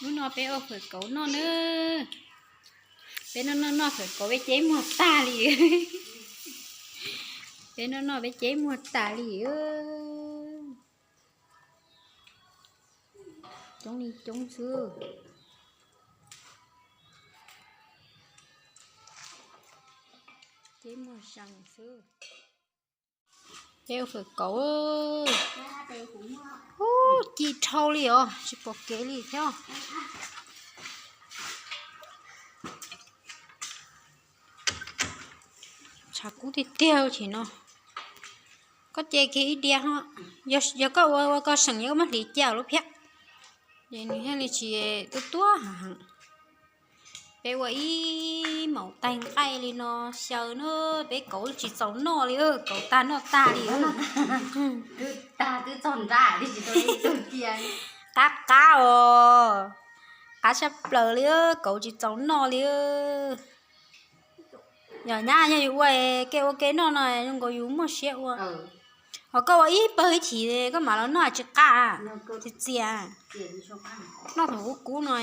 Hnub no peb ua fawm kauv noj nawb. Peb noj noj noj fawm kauv peb ceb muag tag li. Peb noj noj peb ceb muag tag li. Coob li coob xwb. Ceb muag sees xwb. Peb ua fawm kauv. Ub, ci dhau li os, tsis pom kev li thiab. Tshav kub tiag tiag chim no. Koj ce kiag ib diav no, yog koj ua ua koj seem yog koj muab hliv cia lub phiab, ces nws thiaj li tsis tuab tuab heev. Peb ua ib maum taig nqaij li no xyaw na, peb kauv tsis txaus noj li, kauv tag noj tag li. Qab qab os, qab tshaj plaws li, kauv tsis txaus noj li. Yog nyab yog yus ua ke ua ke noj no zoo nkaus yus muaj siab ua. Ho koj ua ib pawg ib chim koj mam los noj tsis qab, txias txias. Noj thaum kub kub no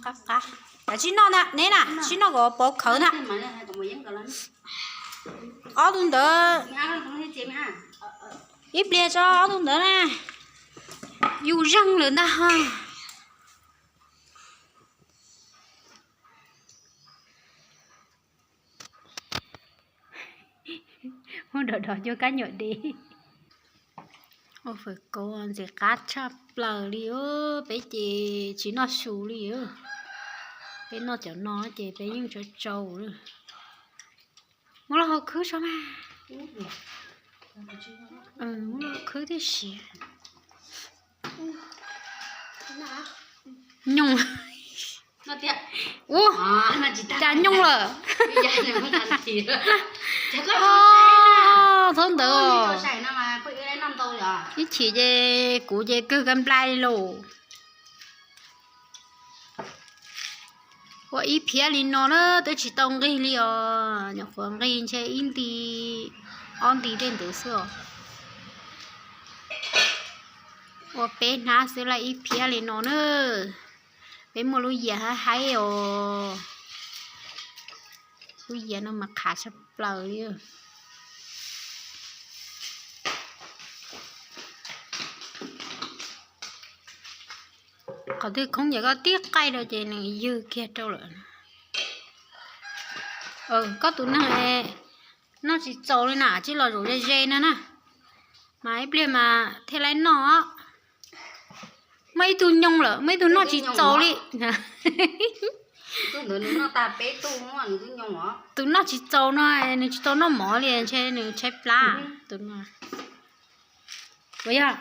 qab qab. Kav tsij noj ntag neb na, sib noj kom pov khawv ntag. Ob tug ntawd, ib pliag tso ob tug ntawd na. Yus zeeg lawm ntag. Muab dov dov cuag kab nyuam dev. Ua fawm kauv ntxim qab tshaj plaws li, peb ces tsis noj su li. Peb noj cov no ces peb yeej tsau tsau. Muab los hau khwb tso mas. Muab los hau khwb tib si. Nyooj. Ub, cas nyooj lawm. Thaum ntawd ib chim ces kuv ces kawg ka nplai li lauj. Ua ib phiab li no na twb tsis tau nqig li os, nyuam qhuav nqig ntshe ib nti ob nti tej ntawd xwb os. Ua peb hnab xwb laj ib phiab li no na. Peb muaj lub yias haib haib os. Lub yias no mas qhav tshaj plaws li. Qhov twg khoob ces koj tib qaij rau ces nws ywg kiag rau lawm. Koj tus neeg noj tsis txaus li na, tsis los zaum ze ze no na, mas ib pliag mas thiaj li noj. Muaj ib tug nyooj lawm, muaj ib tug noj tsis txaus li. Tus noj tsis txaus no nws tsis tau noj mov li, ntshe nws tshaib plab. Ua yog,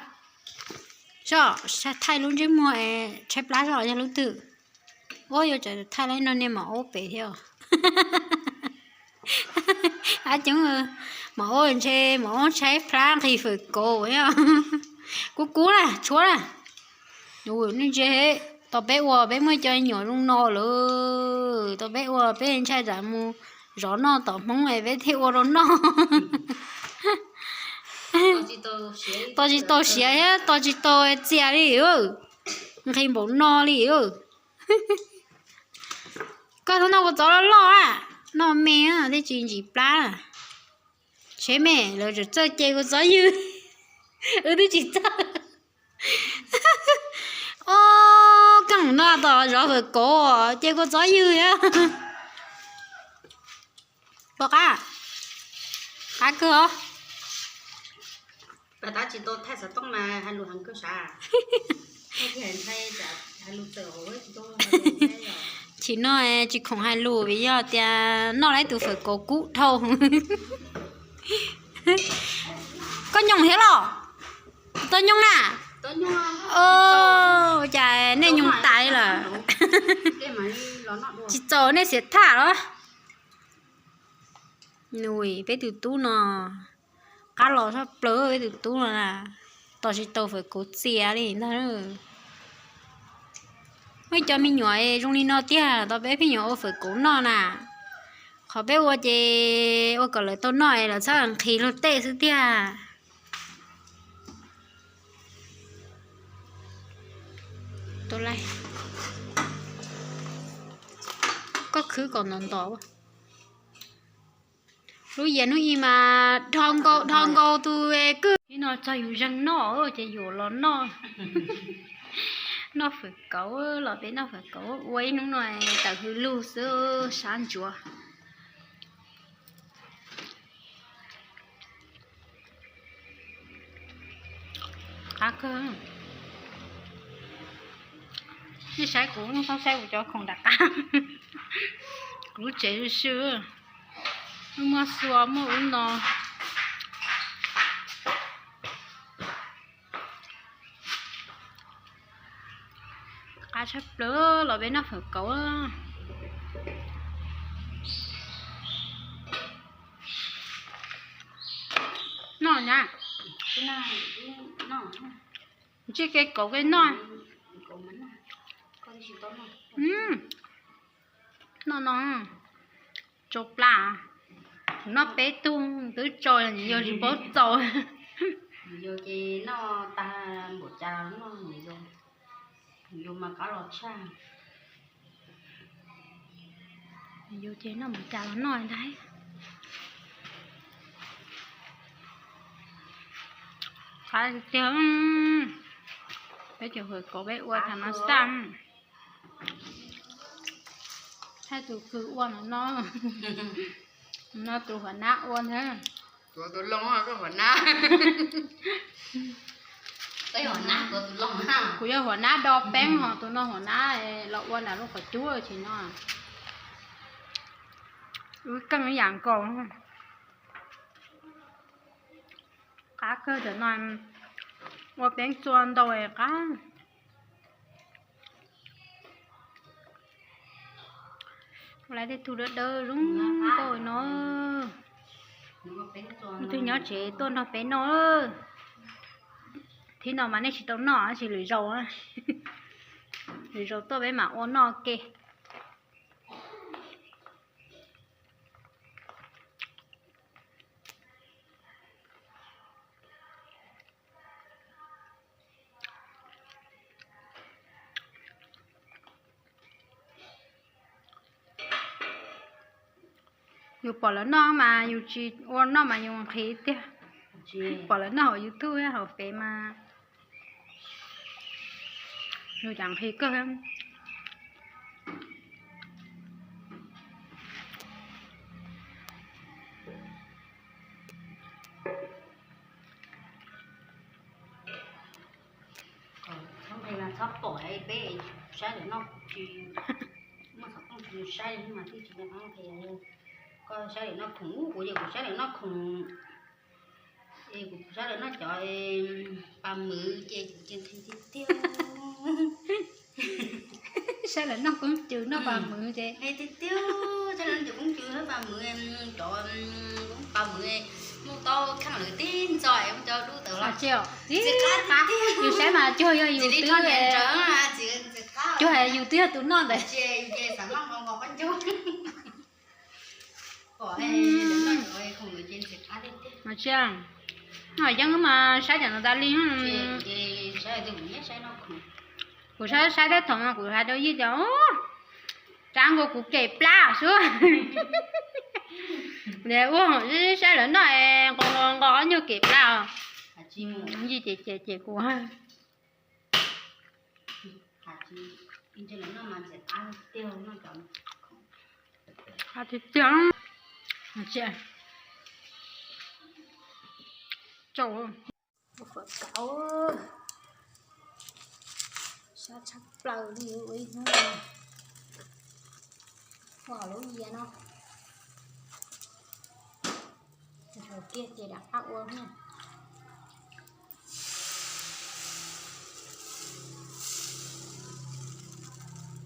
so, thaij lub ntsej muag tshaib plab so yog lub twg? Ua yuav tsum thaij lub no niag mam ub pem thiab. Ab coob, mam ub ntshe mam ub tshaib plab nqhis fawm kauv. Kub kub na, tshuab na. Nej ntsia, tau peb ua peb muaj cov nyuam zoo no lawm, tau peb ua peb ntshai tsam mus zov noj tom Hmoob es peb thiaj ua rau noj. Tos tsis tau siav thiab tos tsis tau txias li, nqhis npaum no li. Koj txhob noj kua txob loj loj a, noj me thiaj tsis ntsim plab. Tsheb me lawv tseem txawj ce kua txob ywg, wb twb tsis txawj. Ob, keej no tos zov fawm kauv ce kua txob ywg thiab. Pom qab, qab kawg os. Chim no tsis khoom hais lus vim yog tias noj lawm ib tus fawm kauv kub dhau. Koj nyooj thiab los? Tau nyooj na. Ua cas nej nyooj tas li lawm? Tsis txaus nej xiam thaj los? Peb tus tub no qab los tshaj plaws, peb tus tub no na, tos tsis tau fawm kauv txias li ntag. Muaj ib co me nyuam zoo li no tiag, tau peb pheej nyuam ua fawm kauv noj na. Qhov peb ua ces ua kom lawv tau noj es lawv txhob nqhis luag tej xwb tiag. Tus laij, koj khwv kom ntom ntom. Lub yias hnub i mas dhau nkaus dhau nkaus tus kwj. Hnub no txog yus zeeg noj ces yuav los noj, noj fawm kauv, los peb noj fawm kauv ua ib hnub no tawm hws lug xwb sab ntsuav. Qab kawg. Nej saib kuv, nej txhob saib kuv cov khoom nram qab. Kuv lub tsev sw sw, muaj xua muaj ub no. Qab tshaj plaws, los peb noj fawm kauv. Noj nyab. Ntsij kev kauv kev noj. Noj no tsau plab, noj peb tug twb tsau, yog tsis paub txaus. Yus ces noj tag npaum cas los noj, yus mas qab los tshaj. Yus ces noj npaum cas los noj ntag. Qab tiag, peb cov fawm kauv peb ua thaum no xaj. Thaij tus kws ua no no, no tus huam nab ua ntag. Tus loo, tus huam nab. Kuv yog huam nab do peeb, ho tus no huam nab los ua nram lub qhov cub tsis no. Wb keej ib yam nkaus. Qab kawg, tam no ua peeb txua ntau qab. Lawv tej tug dawb dawb zoo nkauj no. Tus twg nyob tsev tuaj nrog peb noj. Thib no mas nej tsis tau noj, tsis lwm zaus, lwm zaus tuaj peb mam ua noj ke. Yus pom lawv noj mas yus tsis ua noj mas yus nqhis tiag. Pom lawv noj hauv YouTube hauv Fev mas yus cas nqhis kawg. Txhob nqhis mas txhob pom peb, saib lawv noj kuv tsis muaj xov tooj tsis saib mas twb tsis nqhis. Koj saib lawv noj khoom, kuv ces kuv saib lawv noj khoom, es kuv saib lawv noj cov pas mwv ces kuv ces nqhis tiag tiag. Saib lawv noj koob cws noj pas mwv ces nqhis tiag tiag. Saib lawv noj cov koob cws noj pas mwv, cov pas mwv muaj tau kheej lawv tib ntxo es muaj cov dub tawm los. Yus saib mas cuag yog yus twb, cuag yus twb yog tus noj ntawd. Yeeb mas saib cov no tas li. Kuv saib saib teb thaum no kuv hais rau Yij tias, rab nkaus kuv kem plab xwb. Ua saib lawv noj nqos nqos ob nyuag kem plab os. Yij ces ces ces kuv tiag tiag. Fawm kauv sab tshaj plaws li ua ib hnub no. Ua lub yias no. Kiag ces rov qab ua.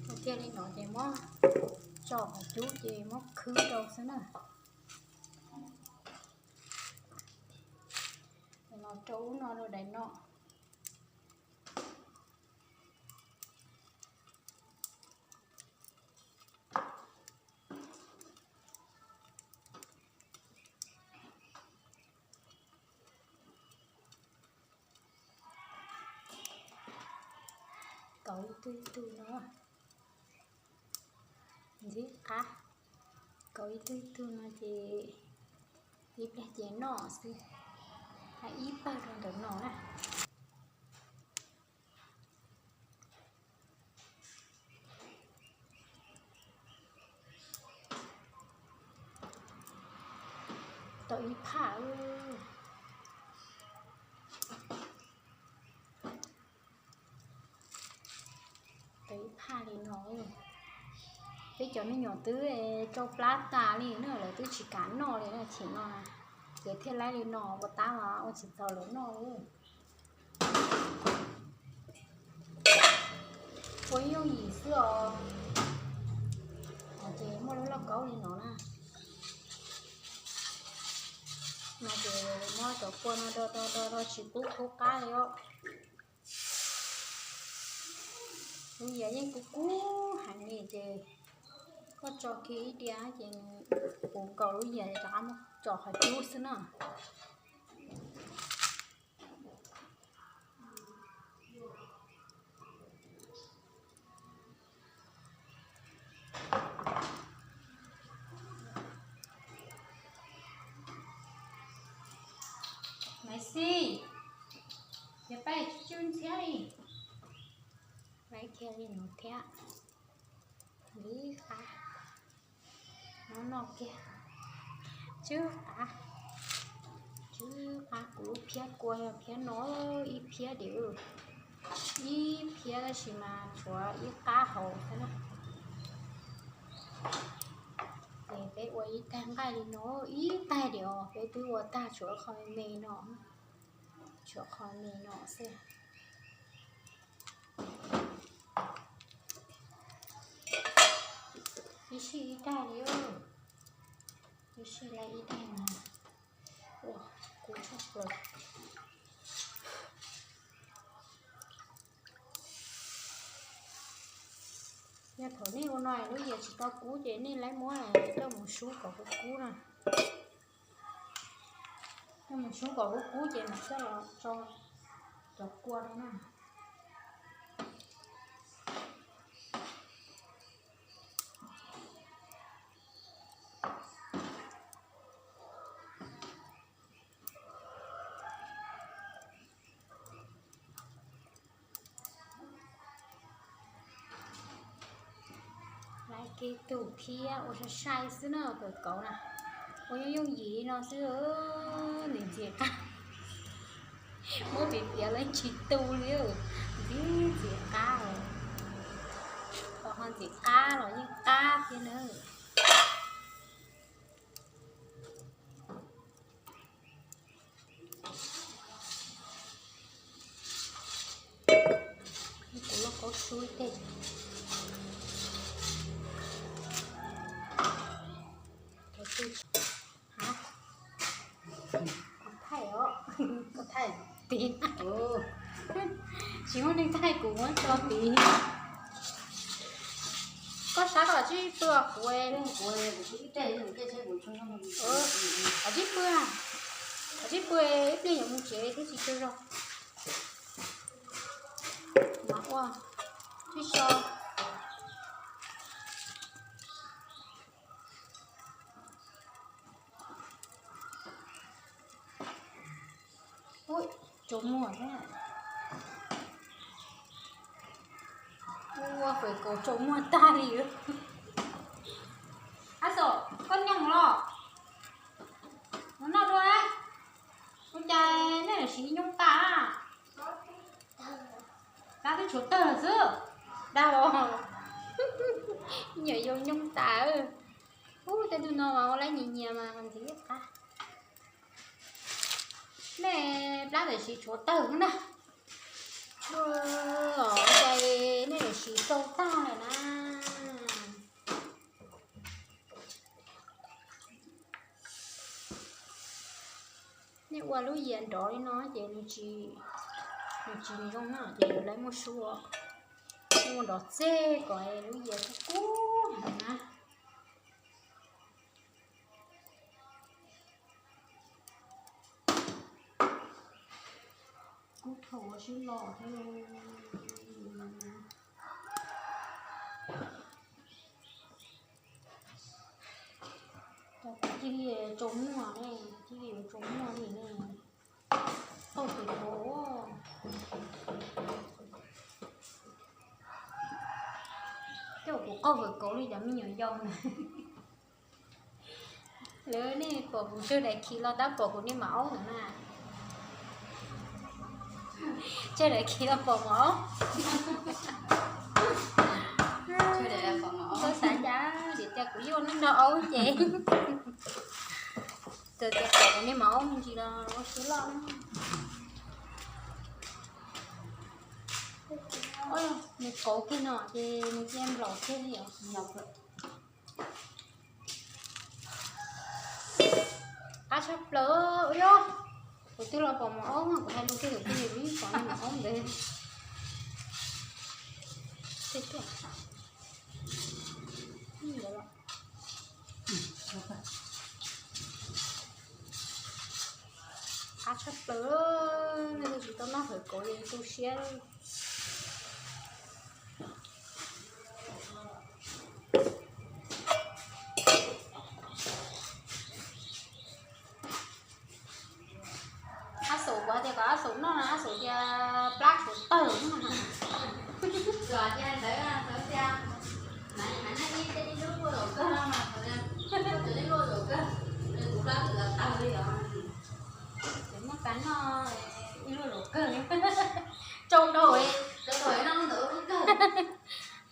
Ua kiag li no ces muab tso qhov cub ces muab khwb rau xwb na. Los rau ub no rau daim no. Kauv ib tug ib tug no, ntxim qab. Kauv ib tug ib tug no ces ib pliag ces noj xwb, hab ib pawg rau ntawm no na. Tau ib phaj. Tau ib phaj li no. Peb cov me nyuam twb tsau plab tas li na, lawv twb tsis kam noj li na, chim no ces thiaj laib li no ua tab mas ua tsis tau lawv noj li. Ua yooj yim xwb os. Ces muaj lub lauj kaub li no na. No ces muab cov kua no do do do do tsis pub qhub qab li os. Lub yias yeej kub kub heev li ces koj tso kiag ib diav ces nws puv nkaus lub yias rov qab muab tso qhov cub xwb na. Maiv Xis, ces pab tsuj ntxhiab li. Laib kiag li no thiab. Ib qab no noj kiag. Tsw qab, tsw qab kuv lub phiab kua yog phiab no, ib phiab diam, ib phiab tab sis mas tshuav ib qab hauv xwb na. Ces peb ua ib taig nqaij li no, ib taig diam os, peb twb ua tag tshuav qho me no, tshuav qho me no xwb. Ib sij ib daig li, ib sij laib ib daig mas ua kub tshaj plaws. Yog thaum nej ua no lub yias tsis tau kub ces nej laib muab coj mus sub kom kub kub na. Coj mus sub kom kub kub ces mam coj los tso cov kua rau na. Laib kiag tug thiab ua sai sai xwb na, kawm kauv na. Ua yooj yooj yim no xwb, ntxim ntxim qab. Muab piav piav lawv tsis tu li, ntxim ntxim qab os. Thaum ho ntxim qab los yeej qab thiab na. Kuv lauj kaub sub teg. Kuv thaij os. Kuv thaij tid. Tsis muaj neeg thaij kuv muab tso tid. Koj sab koj tsib pw kuv, tsib pw, tsib pw, ib pliag yuav mus tsev thiab tsis tsaug zog. Mas ua, sib so. Ub, tsaus muag thiab. Ua fawm kaus tsaus muag tag li. Ab xo, koj nyoos los? Mus noj dua. Ua cas nej siv nyoob tas? Plab twb tshuav tawg xwb. Dag os. Nyuam yau nyoob tas. Ub, tej tug no mas ua laib nyias nyias mas ntxim qab. Nej plab tam sim tshuav tawg na. Ua cas nej tam sim tau tag lawm na. Nej ua lub yias nrov li no ces nws tsis, nws tsis zoo na, ces yuav laib muab sub, muab nrov txeg kom lub yias kub kub heev na. Kub dhau ua sib lo thiab. Tsaus muag ne, tib yuav tsaus muag li ne. Qaug hawv kauv. Tej zaum kuv qaug hawv kauv li cov me nyuam yaus na. Lawv nej pom kuv tsawg daim khi los tab pom kuv niag maum aub ntawd na. Tsawg daim khi los pom maum aub. Txhob xav cas vim tias kuv yuav nrog aub ces txawm tias pom kuv niag maum aub me ntsis los ua siab loj na. Nws kauv kiag no ces nws cia nplaum kiag li os. Qab tshaj plaws ua yog. Kuv twb los pom maum aub, kuv hais lus kiag kuv twb pom maum aub ntawd. Qab tshaj plaws, nej tsis tau noj hawv kauv li tu siab. Ab Xaum, kuv hais tias kom Ab Xaum noj no Ab Xaum tias plab tshuav tawg. Muaj tas noj ib lub zaum kawg. Tsau rau,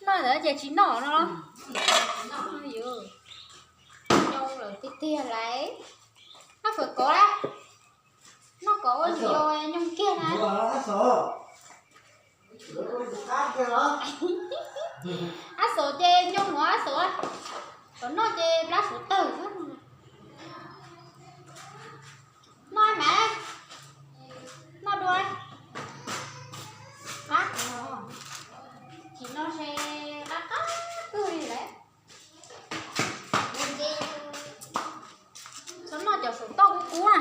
noj ntawd ces tsis noj no los. Nyoos lawm tiag tiag lauj. Noj fawm kauv lawm. Noj kauv ua ntsis yau nyoos kiag na. Ab Xaum ces nyoos ua Ab Xaum, kom noj ces plab suav tawg xwb. Noj mas, noj dua. Qab, tsis noj se qab qab kawg li lawm. Txhob noj cov saum toj kub kub na,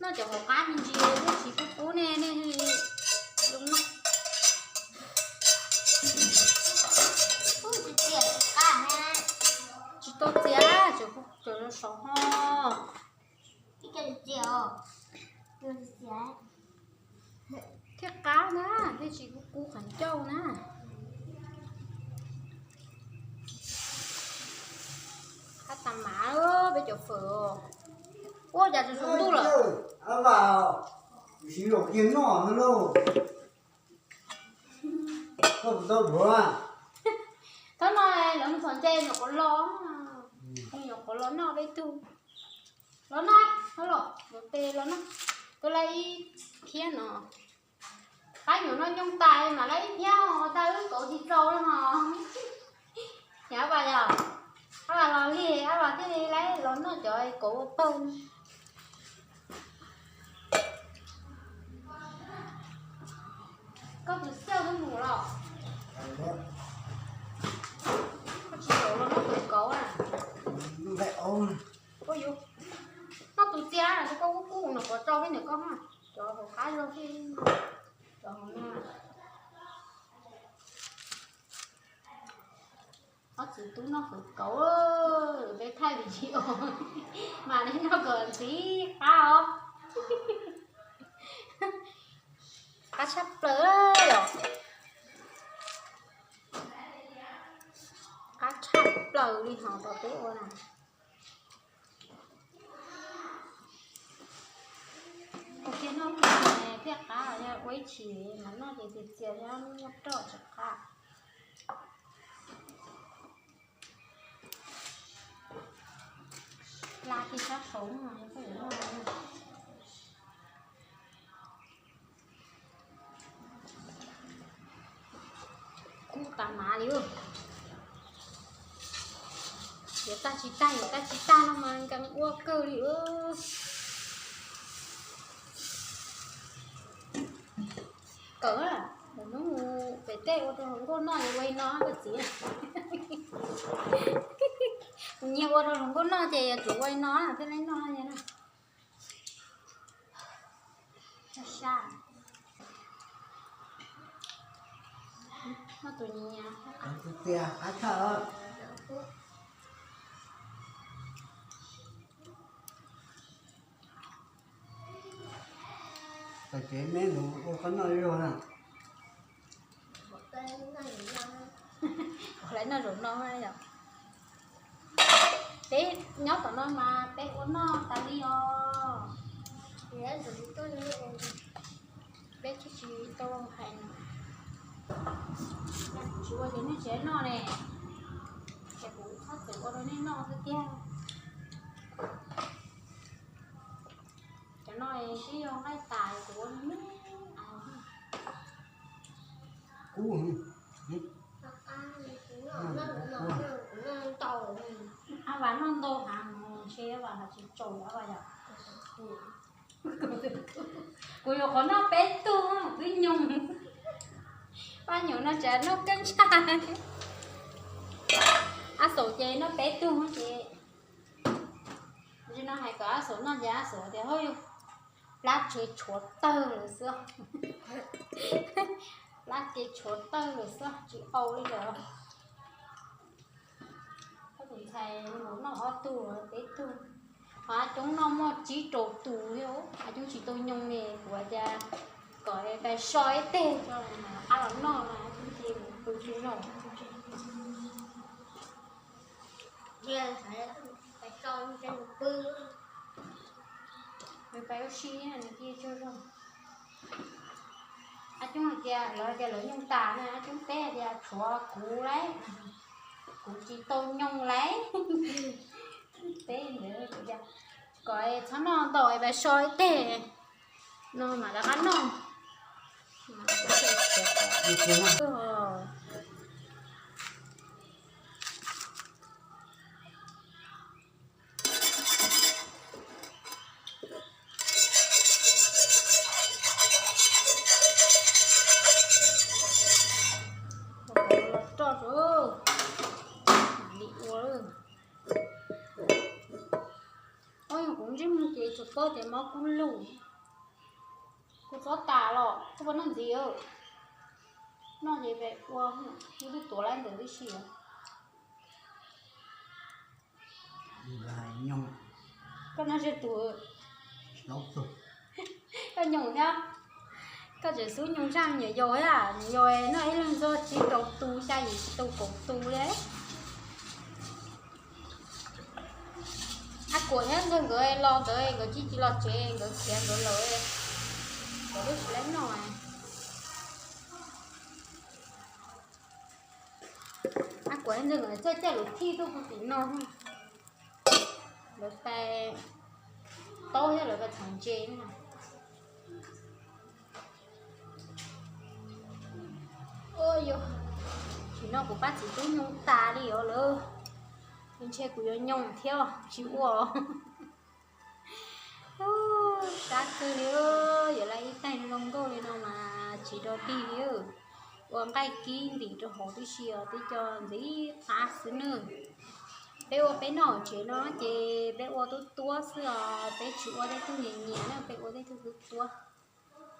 noj cov hauv qab me ntsis, tsis kub kub ne, nej zoo noj. Tsis tau txiav, cov saum ho thiaj qab na, thiaj tsis kub kub qhov ncauj na. Qab tas mas peb cov fawm. Ua cas tsaus ntuj lawm. Siv zaum kiag noj no lauj. Koj puas tau dhuav? Thaum no lawv mus thov ntse nyuam qhuav los, nyuam qhuav los noj peb tug. Los noj, los, los tes los noj. Tuaj laij ib phiab no. Qab nyuam no nyoos tas mam laij ib phiab ho tau wb kauv tsis txaus no ho. Yog Ab Vas yog, Ab Vas los li, Ab Vas thiaj li laij los noj cov kauv ua pawg. Koj tus xiauj twb mus los? Koj tsis tau los noj tus kauv na? Ua yus noj tus txiab na, koj kub kub no, koj tso peb ntawm koj, cov hauv qab zog thiab, cov hauv no. Ob txiv tub noj fawm kauv, peb thaij video mas nej noj kom ntxiv qab os. Qab tshaj plaws os. Qab tshaj plaws li hos tau peb ua na. Ua kiag noj kiag thiaj qab, yog ua ib chim mas noj ces txias txias thiab muaj roj tsis qab. Hla kiag sab saud no, koj yuav noj. Kub tas mas li. Yuav tag tsis tag, yuav tag tsis tag no mas nkees ua kawg li. Kawm, lwm hnub pem tej ua rau hluas nkauj noj yuav ua li no koj txiv. Nyias ua rau hluas nkauj noj ces yuav tsum ua li no thiaj li noj na. Noj tus nyias. Qab tshaj. Tam kev me ntawd ua qab noj ib zaug na. Lawv noj zaum no yom. Peb nyob tom no mas peb ua noj tas li os. Peb tsis tsis tau hais, tsis ua ces nej tsev noj ne, ces kuv txhob txwm ua rau nej noj xwb tiag. Cov no sib yog nqaij tas kuv ua me. Kub. Ab Vas noj ntau heev, ntshe Vas hais tsis tsaus Ab Vas yom. Kuv yuav qhov noj peb tug twb nyoog. Paj nyuam no tseem noj kab ntshaj. Ab Xaus ces noj peb tug ces, no hais kom Ab Xaus noj ces Ab Xaus tias, Hov, plab tsev tshuav tawg lawm xwb. Plab tsev tshuav tawg lawm xwb, tsis au li lawm. Tus ntxhais noj ob tug peb tug, ho Ab Coob noj muaj tsib rau tus thiab. Ab Coob tsis tau nyoog ne, kuv tias kom pais so ib teg tso, qab los noj, Ab Coob ces pw tsis zoo. Nws pais ua si nws cia tsaug zog. Ab Coob hais tias lawv hais tias lawv nyoog tas na, Ab Coob teb tias tshuav kuv lauj, kuv tsis tau nyoog lauj. Teb ntawd tias kom txhob noj ntau, pais so ib teg no mam rov qab noj. Roj, ua, ua yog kuv ntsej muag ces tsuas paub tias mob kub lug. Kuv txob tas los kuv puas noj ntxiv? Noj ces peb ua, kuv twb tuav lawm ntawm tib si. Koj noj tsawg tus? Koj nyoog thiab. Koj tseem xub nyoog zaj me nyuam yaus thiab, me nyuam yaus noj ib leeg txog tsib rau tus, xya yim tus, kaum tus li. Ab Kuam thiab Ntxawg nkawd los ntawd nkawd cia li los tsev, nkawd khiav nkawd lawm, nkawd twb tsis laib noj. Ab Kuam thiab Ntxawg nkawd txawj caij lus thij tuaj puag tim no, lawv pais taub thiab lawv pais txhom ntses no. Ua yog, tam sim no kuv pab txiv tub nyoog tas li os lawm, ntshe kuv yuav nyoog thiab tsis ua. Sab kawg li, yuav lawm ib tag zoo nkauj li no mas tsis rau tig li. Ua nqaij kib ntim rau hauv tib si os, twb cov ntxiv qab xwb nawb. Peb ua peb noj tsev no ces peb ua tuab tuab xwb os, peb tsis ua tej tug nyias nyias na, peb ua tej tug tuab tuab.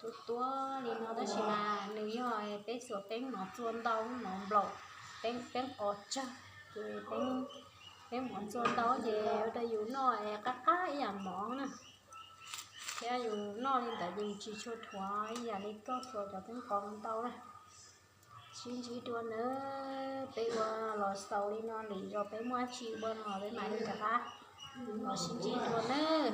Tuab tuab li no tab sis mas nws yog peb xuas peeb mov txua ntau, mov nplaum, peeb qos tsawg, ces peeb mov txua ntau ces ua rau yus noj qab qab ib yam mov na. Thiab yus noj li ntawd ces tsis tshua dhuav ib yam li koj xuas cov peeb qos ntau na. Sib ntsib dua nawb, peb ua los xaus li no, lwm zaus peb muaj dab tsi ua no peb mam li rov qab los sib ntsib dua nawb.